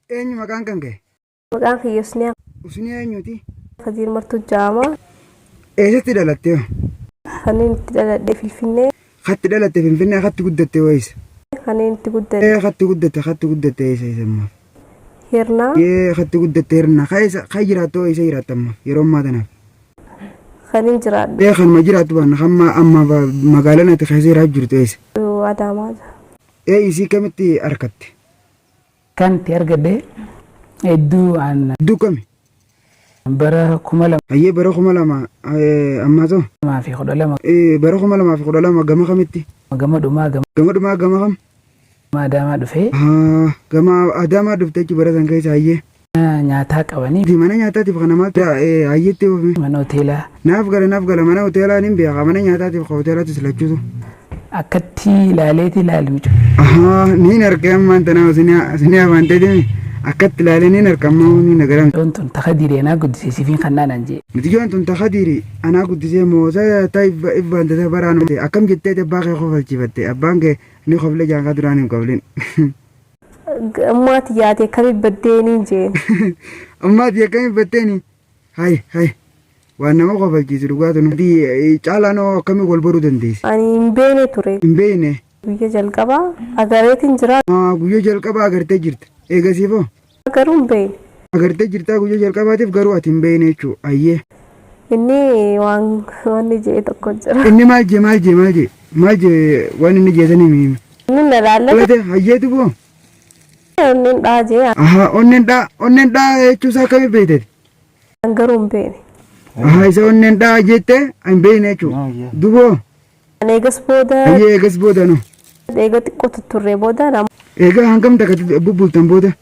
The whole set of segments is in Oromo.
Eenyu maqaan kan kee? Maqaan kiyya Usniyaa. Usniyaa eenyuti? Kadiir Martuu Jaama. Eessatti dhalatte? Kanneen itti dhaladhe Finfinnee. Katti dhalatte Finfinnee, katti guddatte eessa? Kanneen itti guddate. Ee, katti guddatte, katti guddatte eessa eessa ammaaf? Hirnaa. Ee, katti guddatte Hirnaa. Ka eessa ka jiraattu, eessa jiraatta ammaaf yeroo ammaa tanaaf? Kanneen jiraadhu. Ee, kanuma jiraattu baanna hamma amma magaalaan ati keessa jiraatu jirtu eessa? Adaamaa. Ee, isii kamitti argatte? Kan itti argadhe hedduu an Hedduu kami? Bara 2012. Hayyee, bara 2000 ammaa ta'u? 12. Bara 2012 gama kamitti? Gama dhumaa gama. Gama dhumaa gama kam? Adaamaa dhufee. Gama Adaamaa dhufte jechuun bara san keessa, hayyee. Nyaataa qabanii. Mana nyaataatiif kana maaltu hayyeetti oofme? Mana hoteelaa. Naaf gala, naaf gala, mana hoteelaa nin beeka, mana nyaataatiif ka hoteelaatis lachuutu. Akkatti ilaaleeti ilaali mucaa. Ahaa, niin arge ammaan tanaa isinii afaan ta'e akkatti ilaalee niin arga ammaa niin agaram. Yoon tun taka diiree anaa guddisee sifiin kannaan an jee. Miti yoon tun taka diiri anaa guddisee moosa ta ibbaante ta baraan akkam jettee abbaa kee kofalchiifatte, abbaan kee ni kofle jaan ka duraan hin koflin. Ammaati yaate akkamitti baddeeniin jeen. Ammaati akkamitti baddeeni? Hay hay, waan nama kofalchiisu dhugaatu nu. Caalaan hoo akkamii wal baruu dandeesse? Ani hin beekne ture. Hin beekne? Guyya jalqabaa agareetiin jira. Guyya jalqabaa agartee jirta. Eegasiif hoo? Garuu hin beekne. Agartee jirtaa guyya jalqabaatiif, garuu ati hin beekne jechuudha. Ayyee. Inni waan wanni jee tokko jira. Inni maal jee, maal jee, maal jee, maal jee? Waan inni jee sanii himi. Inni na laallate. Laallate, hayyeetu boo. Onneen dhaa jee. Ahaa, onneen dhaa, onneen dhaa jechuusaa akkamii beekteeti? Garuu hin beekne. Ahaa, isa onneen dhaa jettee hin beekne jechuudha. Duboo. Ani eegas booda. Hayyee, eegas booda no. Eega xiqqoo tutturree booda Egaa hangam takka bubbultan booda?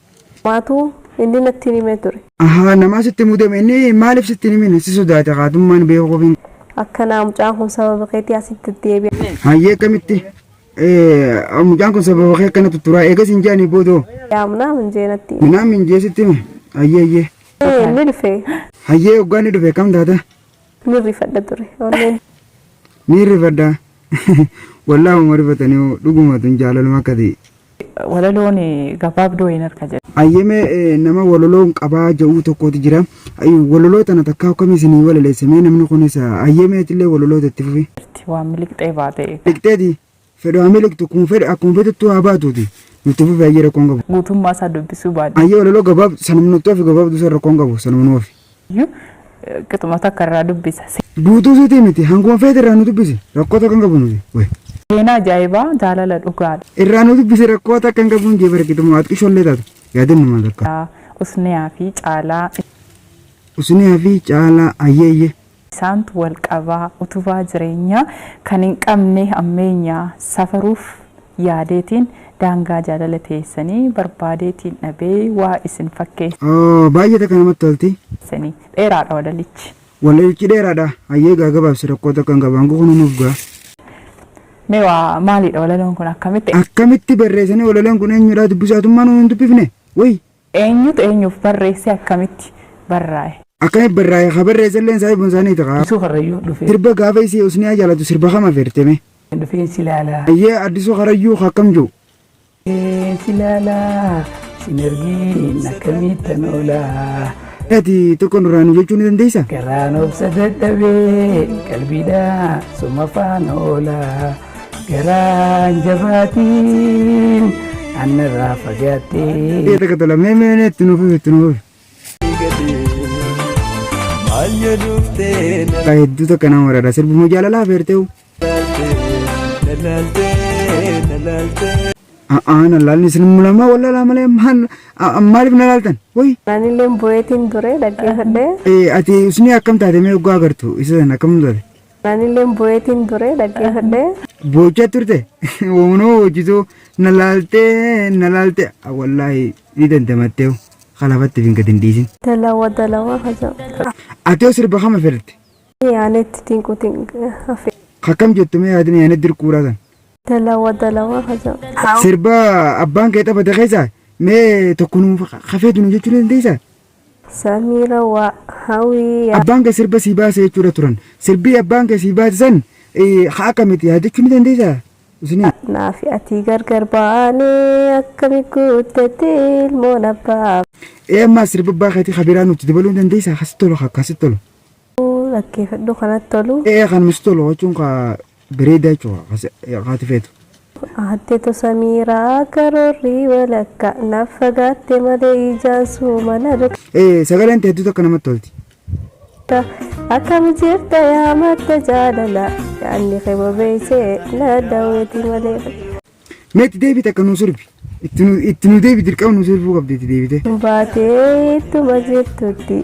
Namaatu inni natti himee ture. Ahaa, namaa sitti mudame. Inni maaliif sitti hin himine? Si sodaate haatummaan beekuu qofin. Akkanaa mucaan kun sababa keetii asitti deebi'e. Hayyee, akkamitti? Mucaan kun sababa kee akkana tutturaa eegas hin jaanii boodoo? Yaamnaa hin jee natti. Minaan min jee sitti hime? Hayyee, hayyee. Inni dhufe. Hayyee, hoggaan inni dhufe kam taata? Ni rifadha ture. Onneen. Ni rifadha. Wallaahi uma rifatanii, dhuguma tun jaalaluma akka ta'e. Walaloon gabaabduu wayiin harka jira. Ayyemee, nama waloloon qabaa jedhu tokkotu jira. Waloloo tana takka akkamii isinii walaleessamee namni kunis? Ayyemeetillee waloloota itti fufi. Waan miliqxee baate. Miliqxeeti fedhu haa miliqxu, kun fedhu akkuma fedhuttu haa baatuuti. Nutti fufi, ayyee, rakkoon qabu. Guutummaa isaa dubbisuu baadhe. Ayyee, walaloo gabaab sanuma nutti ofi, gabaabduu san rakkoon qabu, sanuma nu ofi. Qixuma takka irraa dubbisa. Guutuu isiitii miti, hanguma feete irraa nu dubbisi, rakkoo takka hin qabu nuti. Way. Seenaa ajaa'ibaa jaalala dhugaadha. Irraa nu dubbisi, rakkoo takka hin qabu hin jee bara qixuma ati qishollee taatu yaadannu maal takka. Usniyaa fi Caalaa. Usniyaa fi Caalaa, ayyee ayyee. Isaantu wal qabaa utubaa jireenyaa kan hin qabne ammeenyaa safaruuf yaadeetiin daangaa jaalala teessanii barbaadeetiin dhabee waa isin fakkeessanii. Baay'ee takka namatti tolti. Dheeraadha walalichi. Walalichi dheeraadha. Hayyee, gaa gabaabsi, rakkoo takka hin qabu. Hangu kun nuuf gaa. Mee waa maalidha walaloon kun, akkamitti? Akkamitti barreessanii walaloon kun, eenyudha dubbisaatummaa nu hin dubbifne? Wayi. Eenyutu eenyuuf barreesse, akkamitti barraa'e? Akkamitti barraa'e? Ka barreesselleen saahibuun isaaniiti kaa. Addisuu Karrayyuu dhufee. Sirba gaafa isii Usniyaa jaalatu sirba kam afeerteme? Dhufeen si ilaalaa. Hayyee, Addisuu Karrayyuu akkam jiru? Si ilaalaa sin argiin akkamittan oolaa. Ati tokko nurraa nu jechuu ni dandeessaa? Garaan obsa dadhabee qalbiidhaa suma faana oolaa. Garaan jabaatiin annarraa fagaattee. Ee, takka tola, mee mee itti nuuf itti nuuf. Hedduu takka nama waraadha, sirbuma jaalalaa afeerteewu. A'aa, na laalni isin mulamaa wallaalaa malee maal maaliif na laaltan? Wayi. Anillee bo'eetiin ture dhaggeeffadhee. Ati usnii akkam taate mee, hoggaa agartu isa sana akkam taate? Anillee bo'eetiin ture dhaggeeffadhee. Boochaa turte, woonoo hojjetu na laaltee, na laaltee, wallaahi ni dandamattee kalafatti fin gadi hin dhiisin. Dalawa dalawa haja. Ati yoo sirba kama fedhatte? Yaanetti tinquutiin hafe. Akkam jettu mee yaadni yaanee dirquudhaa san? Dalawa dalawa haja. Sirba abbaan kee taphate keessaa mee tokko nuuf hafeetu nu jechuu ni dandeessaa? Samiira waa hawii. Abbaan kee sirba sii baase jechuudha turan. Sirbii abbaan kee sii baase san haa akkamitti yaadachuu ni dandeessaa? Isinii. Naafi ati gargar baanee akkami guuttatti ilmoon abbaa. Ee ammaa sirba abbaa keetii kabiraa nuti dabaluu hin dandeessaa kasi tolu akkasi tolu. Dhaggeeffadhu kanatti tolu. Ee kan nuti tolu jechuun ka bareedaa jechuudha kaati feetu. Aaddeetu Samiiraa karoorri walakka naaf fagaatte malee ijaan suuma na Ee sagaleen hedduu takka namatti tolti. Akkam jirta yaa madda jaalala yaadni kee bobeessee na daawwiti malee. Mee itti deebite akka nu sirbi. Itti nu deebi dirqama nu sirbuu qabdi itti deebite. Baatee ittuma jirtutti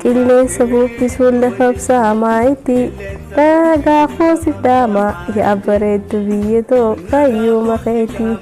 qilleensa bubbisuun lafa ibsaamaa itti dhagaa koosif dhaamaa yaa bareeddu biyya too fayyuma keetii.